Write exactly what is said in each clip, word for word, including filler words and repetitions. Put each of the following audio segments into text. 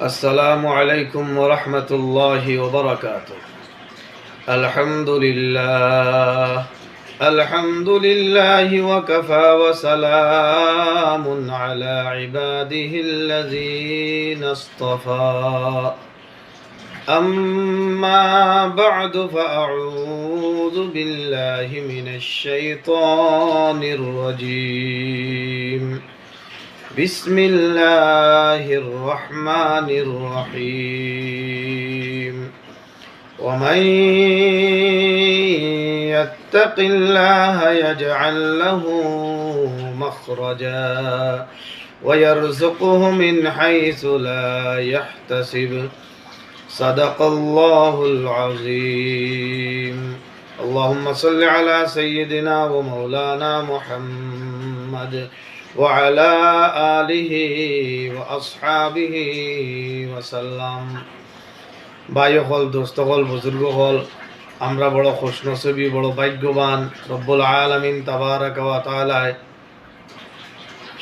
السلام عليكم ورحمة الله وبركاته. الحمد لله. الحمد لله وكفى وسلام على عباده الذين اصطفى. أما بعد فأعوذ بالله من الشيطان الرجيم. بسم الله الرحمن الرحيم. ومن يتق الله يجعل له مخرجا ويرزقه من حيث لا يحتسب. صدق الله العظيم. اللهم صل على سيدنا ومولانا محمد وعلى آله وأصحابه وسلم. ভাই অকল, দোস্ত অকল, বুজুর্গ অকল, আমরা বড় খুশনসিবি, বড় ভাগ্যবান। রব্বুল আলামিন তাবারাকা ওয়া তাআলায়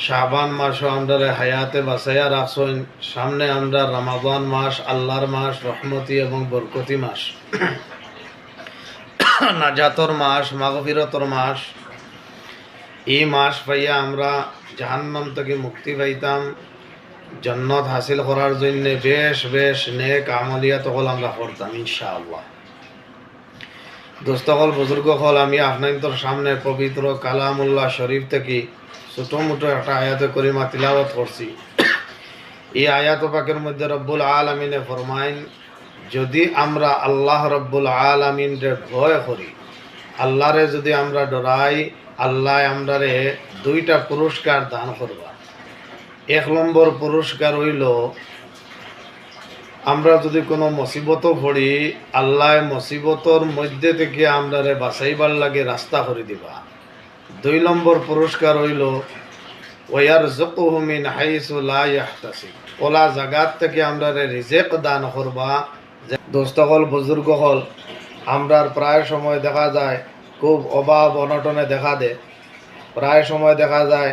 শাবান মাসও আমরারে হায়াতে বাঁচাইয়া রাখছইন। সামনে আমরার রমাদান মাস, আল্লাহর মাস, রহমতি এবং বরকতি মাস, নাজাতর মাস, মাগফিরতর মাস। ই মাস পাইয়া আমরা জাহান্নাম থাকি মুক্তি পাইতাম। জন্নত হাসিল করার জইন্যে বেশ বেশ নেক আমলিয়াত অকল আমরা করতাম ইনশাআল্লাহ। দোস্ত অকল, বুজুর্গ অকল, আমি আপনাইন্তর সামনে পবিত্র কালামুল্লাহ শরীফ থাকি ছোট মোটো একটা আয়াতে করিমা তিলাওয়াত করছি। ই আয়াত পাকের মধ্যে রব্বুল আলামিনে ফরমাইন, যদি আমরা আল্লাহ রব্বুল আলামিনরে ভয় করি, আল্লাহরে যদি আমরা ডরাই, আল্লায় আমরারে দুইটা পুরস্কার দান করবা। এক নম্বর পুরস্কার অইলো, আমরা যদি কোনো মুসিবতো পড়ি, আল্লায় মুসিবতর মধ্যে থাকি আমরারে বাঁচাইবার লাগি রাস্তা করি দিবা। দুই নম্বর পুরস্কার অইলো, ওয়ারযুকহু মিন হাইসু লা ইয়াহতাসিব, অলা জাগাত থাকি আমরারে রিজিক দান করবা। যে দোস্ত অকল, বুজুর্গ অকল, আমরার প্রায় সময় দেখা যায় খুব অভাব অনটনে দেখা দেয়। প্রায় সময় দেখা যায়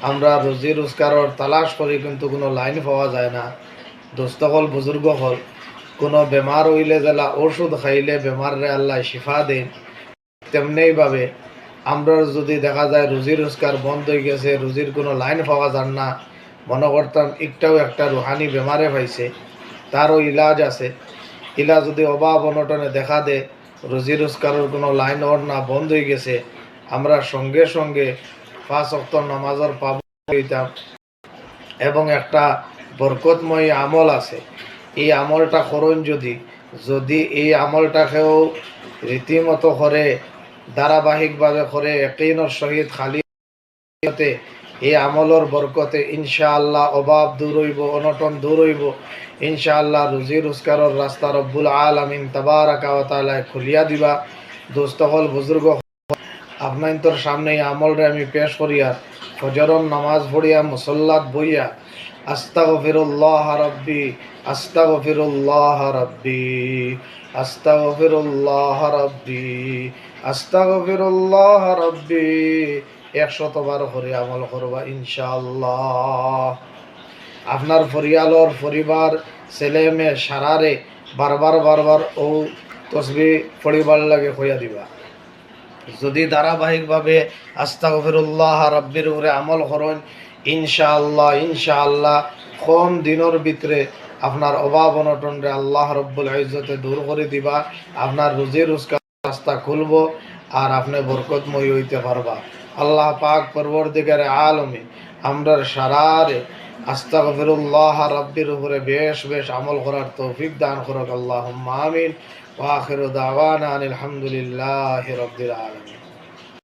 আমরা রুজি রোজগারর তালাশ করি, কিন্তু কোনো লাইন পাওয়া যায় না। দোস্ত অকল, বুজুর্গ অকল, কোনো বেমার অইলে যেলা ঔষধ খাইলে বেমাররে আল্লায় শিফা দেইন, তেমনেইভাবে আমরার যদি দেখা যায় রুজি রোজগার বন্ধ অইগেছে, রুজির কোনো লাইন পাওয়া যার না, মনো করতাম একটাও একটা রুহানি বেমারে পাইছে, তারও ইলাজ আছে। ইলা যদি অভাব অনটনে দেখা দেয়, রুজি রোজগারর কোনো লাইন অর না, বন্ধ অইগেছে, আমরা সঙ্গে সঙ্গে পাঁচ ওয়াক্ত নামাজর পাবন্দ অইতাম। এবং একটা বরকতময় আমল আছে, এই আমলটা করইন যদি, যদি এই আমলটা কেউ রীতিমতো করে, ধারাবাহিকভাবে করে, একিনর সহিত খালি নিয়তে, এই আমলর বরকতে ইনশাআল্লাহ অভাব দূর অইবো, অনটন দূর অইবো, ইনশাআল্লাহ রুজি রোজগারর রাস্তা রব্বুল আলামিন তাবারাকা ওয়া তাআলায় খুলিয়া দিবা। দোস্ত অকল, বুজুর্গ অকল, আপনাইন্তর সামনে এই আমলরে আমি পেশ করিয়ার, ফজরর নামাজ পড়িয়া মুসল্লাত বইয়া, আস্তাগফিরুল্লাহ রাব্বি, আস্তাগফিরুল্লাহ রাব্বি, আস্তাগফিরুল্লাহ রাব্বি, আস্তাগফিরুল্লাহ রাব্বি, একশত বার করি আমল করবা ইনশাআল্লাহ। আপনার পরিয়ালর পরিবার, ছেলে মেয়ে সারারে বারবার বারবার অউ তসবি পড়িবার লাগি কইয়া দিবা। যদি ধারাবাহিকভাবে আস্তাগফিরুল্লাহ রাব্বির উপরে আমল করইন, ইনশাআল্লাহ, ইনশাআল্লাহ, কম দিনর ভিতরে আপনার অভাব অনটনরে আল্লাহ রব্বুল ইজ্জতে দূর করি দিবা, আপনার রুজি রোজগার রাস্তা খুলবো, আর আপনে বরকতময় অইতে পারবা। আল্লাহ পাক পরওয়ারদিগারে আলমে আমরার সারারে আস্তাগফিরুল্লাহ রাব্বির উপরে বেশ বেশ আমল করার তৌফিক দান করুক, আল্লাহুম্মা আমিন। ওয়া আখিরু দাওয়ানা আনিল হামদুলিল্লাহি রাব্বিল আলামিন।